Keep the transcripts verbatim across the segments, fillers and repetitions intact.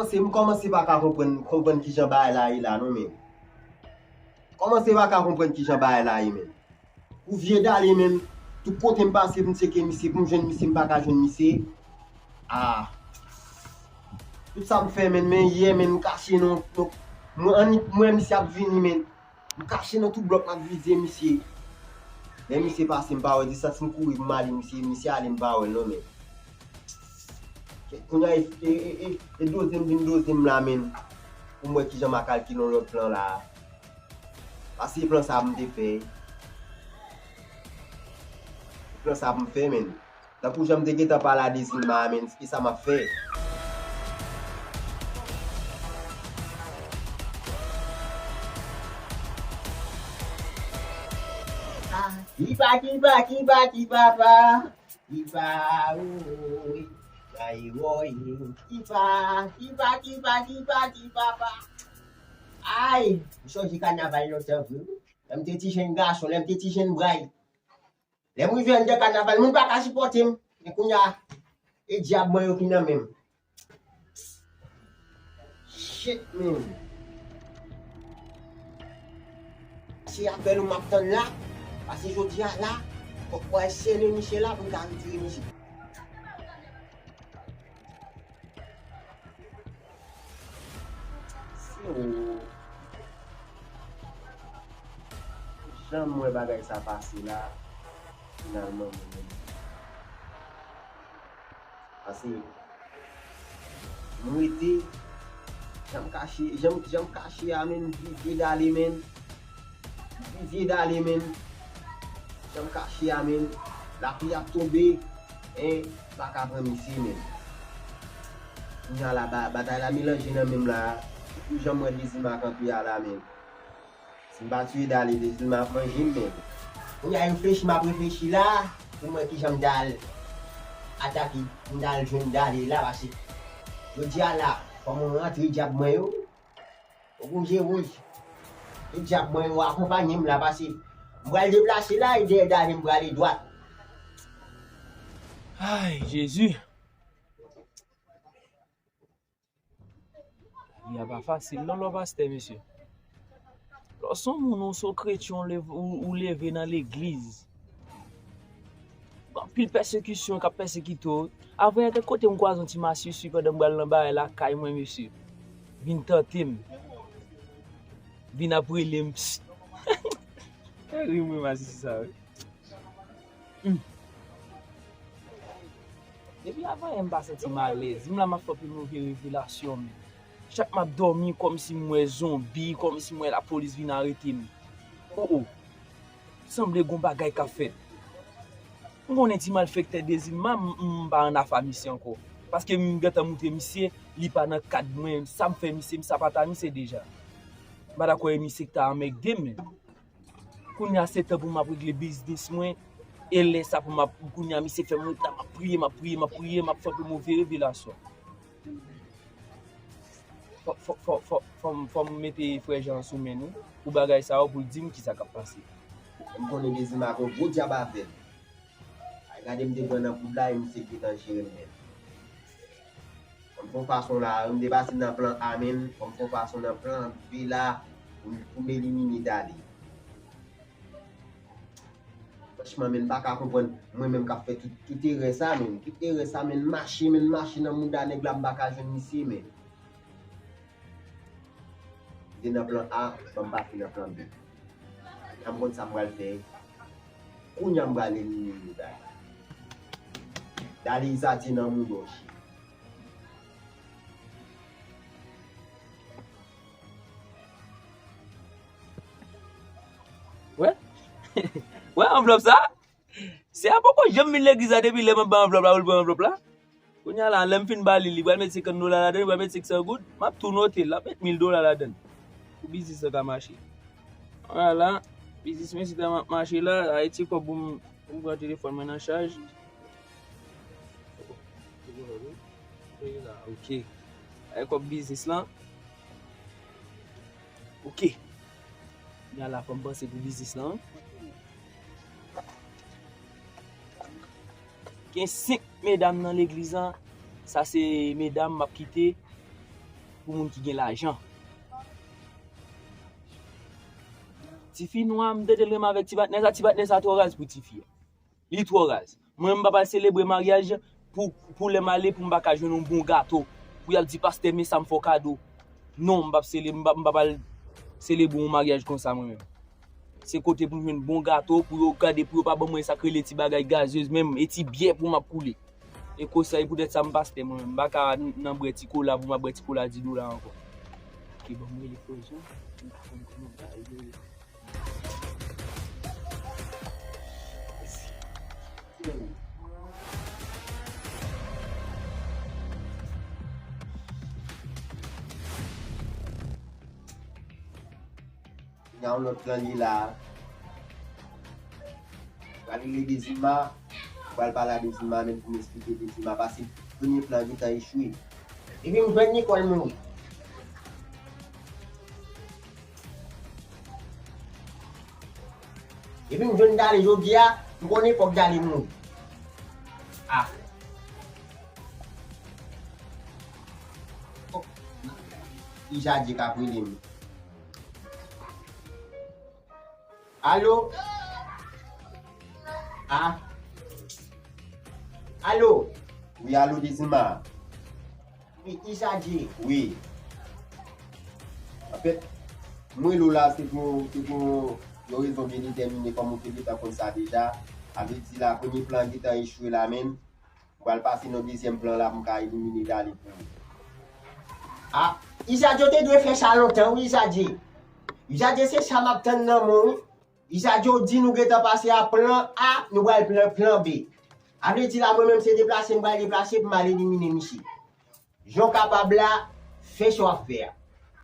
Kòmanse, m kòmanse pa ka konprann, konprann kijan bagay la ye la non, men. Kòmanse pa ka konprann kijan bagay la ye, men. Pou vye Dali, men, tout kote m pase, m tcheke misye, pou m jwenn misye, m pa ka jwenn misye. Ah. Tout sa m fè, men, men yè, men, m kache non, non. Mwen, annik mwen, misye ap vini, men. M kache nan tout blòk, m ap vize misye. Lè misye pase, m pa wè, distans m kouri pou m ale, misye, misye ale, m pa wè l non, men. Kounye a, e, e, e, e, e doze m vin doze m la, men. Pou m wè kijan m a kalkile yon lòt plan la. Pase plan sa pou m te fè. Plan sa pou m fè, men. Tankou jan m te gentan pale a Dezilma a, men, e sa m ap fè. Ah, kipa, kipa, kipa, kipa, pa. Kipa, woy, ay, woy, kipa, kipa, kipa, kipa, kipa, pa. Ay, m sonje kanaval lontan vre wi. Lè m te ti jenn gason, lè m te ti jenn bray. Lè m rive anndan kanaval, moun pa ka sipòte m. Men kounye a, e dyab mwen yo ki nan men m. Shit, man. Se apèl ou m ap tann la. Pase jodi a la, fòk mwen sele misye la pou m ka retire misye. Se ou. Jan m wè bagay sa pase la, finalman, mwen menm. Pase, m rete, jan m kache, jan m, jan m kache a, men, m vize Dali, men. M vize Dali, men. Jan m kache a, men. Lapli ap tonbe, en, m pa ka pran misye, men. Kounye a la, ba-, batay la melanje nan men m la. Pou jan m wè Dezilma kanpe a la, men. Si m pa tiye Dali, Dezilma ap manje m, men. Kounye a reflechi, m ap reflechi la, pou m wè kijan m ta al atake, m ta al jwenn Dali la, pase jodi a la, fò mwen rantre dyab mwen yo. Wouj e wouj. E dyab mwen yo akonpanye m la, pase m pral deplase la, e dèyè Dali m prale dwat. Ay, Jezi. Lavi a pa fasil non, lè w pastè, mesye. Lè w se yon moun, ou se yon kretyen, ou leve, ou, ou leve nan legliz. Anpil pèsekisyon k ap pèsekite w. Avanyè, kèk kote m kwaze yon ti masisi pandan m pral nan bagay lakay mwen, mesye. Vin tante m. Vin ap rele m, pst. Fè ri m wi, masisi sa, wi. Hmm. Depi avanyè m pa santi m alèz. M la m ap fè pi move revelasyon, men. Chak m ap dòmi, kòmsi m wè zonbi, kòmsi m wè lapolis vin arete m. Oh, oh. Sanble gon bagay k ap fèt. M konnen ti malfektè Dezilma, m, m pa ann afa misye ankò. Paske m gentan moutre misye, li pa nan kad mwen. Sa m fè misye, m sapata misye deja. M pa dakò e misye k ta anmègde m, men. Kounye a se tan pou m ap regle biznis mwen. E lè sa pou m ap, kounye a misye fè m reta, m ap priye, m ap priye, m ap priye, m ap fè pi move revelasyon. Fò, fò, fò, fò, fò m, fò m mete frè Jan sou men nou pou bagay sa yo, pou l di m kisa k ap pase. M konnen Dezilma gon gwo dyab avè l. Ay, gade m te pran nan koud la, e misye gentan jere m nèt. Fò m fè yon fason la, m te pase nan plan A, men fò m fè yon fason nan plan B la, pou, pou m elimine Dali. Franchman, men m pa ka konprann mwen menm k ap fè tout, tout erè sa, men. Tout erè sa, men, mache, men, mache nan mouda nèg la, m pa ka jwenn misye, men. M te nan plan A, ban m pase nan plan B. An m konn sa m pral fè. Kounye a m pral elimine Dali. Dali Izadye nan mouda w, cheri. Wè? Wè anvlòp sa? Se a poko janm vin legliz la depi lè m ap bay anvlòp la, pou l pran anvlòp la. Kounye a la, lè m fin ba li, li pral met senkant dola ladan, li pral met senk san goud, m ap tou note l, l ap met mil dola ladan l. Pou biznis lan ka mache. Vwala, biznis mwen si ta ma-, mache la, Ayiti kòb pou m, pou m pran telefòn mwen nan chaj. Ok. Ay kòb biznis lan. Ok. Kounye a la fò m panse pou biznis lan. Gen senk medam nan legliz lan. Sa se medam m ap kite. Pou moun ki gen lajan. Tifi nwa, m tande l renmen avèk ti patnè sa, ti patnè sa twò raz pou tifi a. Li twò raz. Mwen, m pa pral selebre maryaj pou, pou lè m ale, pou m pa ka jwenn yon bon gato. Pou y ap di, "Pastè, men sa m fè w kado." Non, m p ap sele-, m p ap, m p ap al selebre yon maryaj konsa, mwen menm. Se kote pou m jwenn bon gato, pou yo gade, pou yo pa ban mwen sa k rele ti bagay gazez menm, e ti byè pou m ap koule. E konsa, e poutèt sa, m pastè, mwen menm. M pa ka n-, nan bwè ti kola, pou m ap bwè ti kola di dola ankò. Ki ban mwen rele Florjan, m pa konn kòman bagay yo ye. Gen yon lòt plan li la. Pral rele Dezima, pral pale a Dezima, menm pou m esplike Dezima, paske premye plan gentan echwe. Epi m jwenn Nicole mouri. Epi m jwenn Dale jodi a, m konnen fòk Dale mouri. Ah. Fòk Ijadye k ap rele m. Alo? Ah. Alo? Wi, alo, Dezima. Wi, Ijadye. Wi. Anfèt, mwen rele w la, se pou, se pou yon rezon byen detèmine, kòm ou te gentan konn sa deja. A vle di la, premye plan an gentan echwe la, menm. M pral pase nan dezyèm plan la pou m ka elimine Dale pou ou. Ah, Ijadye, w te dwe fè sa lontan, wi, Ijadye. Ijadye, se sa m ap tann nan men w, wi. Ijadye, w di nou gentan pase a plan A, nou pral plan, plan B. A vle di la, mwen menm, se deplase m pral deplase pou m al elimine misye. Jan w kapab la, fè sa w ap fè a.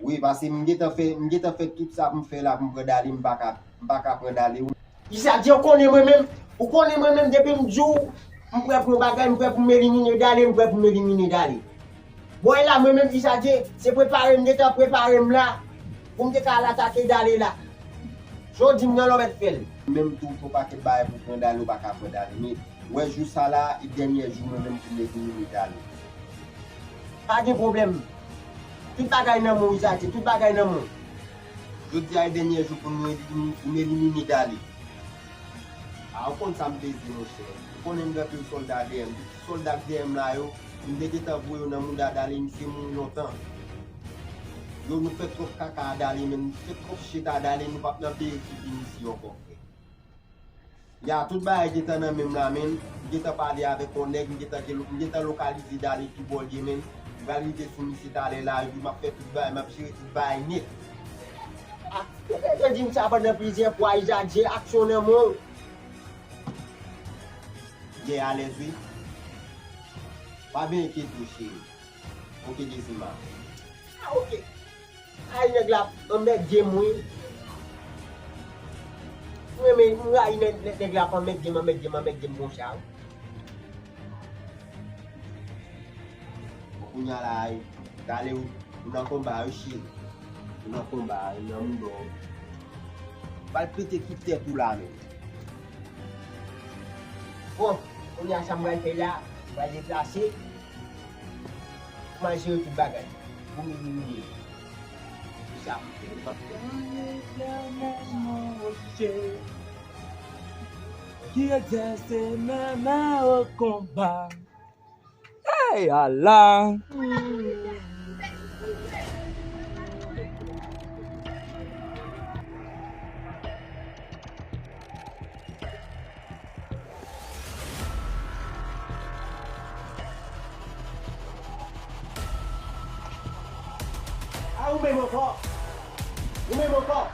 Wi, paske m gentan fè, m gentan fè tout sa pou m fè la pou m pran Dale, m pa ka, m pa ka pran Dale. Ijadye, ou konnen mwen menm, ou konnen mwen menm depi m di w, m prè pou yon bagay, m prè pou m elimine Dale, m prè pou m elimine Dale. Bon, e la, mwen menm, Ijadye, se prepare m gentan prepare m la, pou m te ka al atake Dale la. Jan w di m nan la w mèt fè l. Menm tou, ou fè yon pakèt bagay pou pran Dale, ou pa ka pran Dale, men Ou wè jou sa la, e dènyè jou mwen menm pou m elimine Dale. Pa gen pwoblèm. Tout bagay nan men w, Ijadye, tout bagay nan men w. Jodi a e dènyè jou pou nou elimine, pou m elimine Dale. A, ou konn sa m te di, monchè. Ou konnen m gen anpil sòlda dèyè m. Tout sòlda k dèyè m la yo, m te gentan voye yo nan mouda Dale, misye mouri lontan. Yo, nou fè twòp kaka a Dale, men nou fè twòp shit a Dale, nou p ap nan peyi ki vin isi ankò, frè. Ya, tout bagay gentan nan men m la, menn. M gentan pale avèk yon nèg, m gentan, m gentan lokalize Dale ki bò l ye, menn. M pral rive sou misye talè la, epi m ap fè tout bagay, m ap jere tout bagay nèt. Ah, ou te di m sa pandan plizyè fwa, Ijadye, aksyon nan men w. Ye alèz, wi. Pa byen enkyete w, cheri. Ok, Dezima. Ah, ok. Ay, nèg la anmède m, wi. Mwen, men, m rayi nèg, nèg, nèg la ap anmède m, anmède m, anmède m konsa, wi. Bon, kounye a la, ay, Dale, ou, ou nan konba, wi, cheri. Ou nan konba, ou nan mouda w. Pral pete tout tèt ou la, menm. Bon, kounye a sa m pral fè la, m pral deplase. Manje yo tout bagay. Pou m elimine yo. Sa. Etènèl mon Rocher, qui exerce mes mains au combat. Hey, Allah. A, ou menm ankò! Ou menm ankò!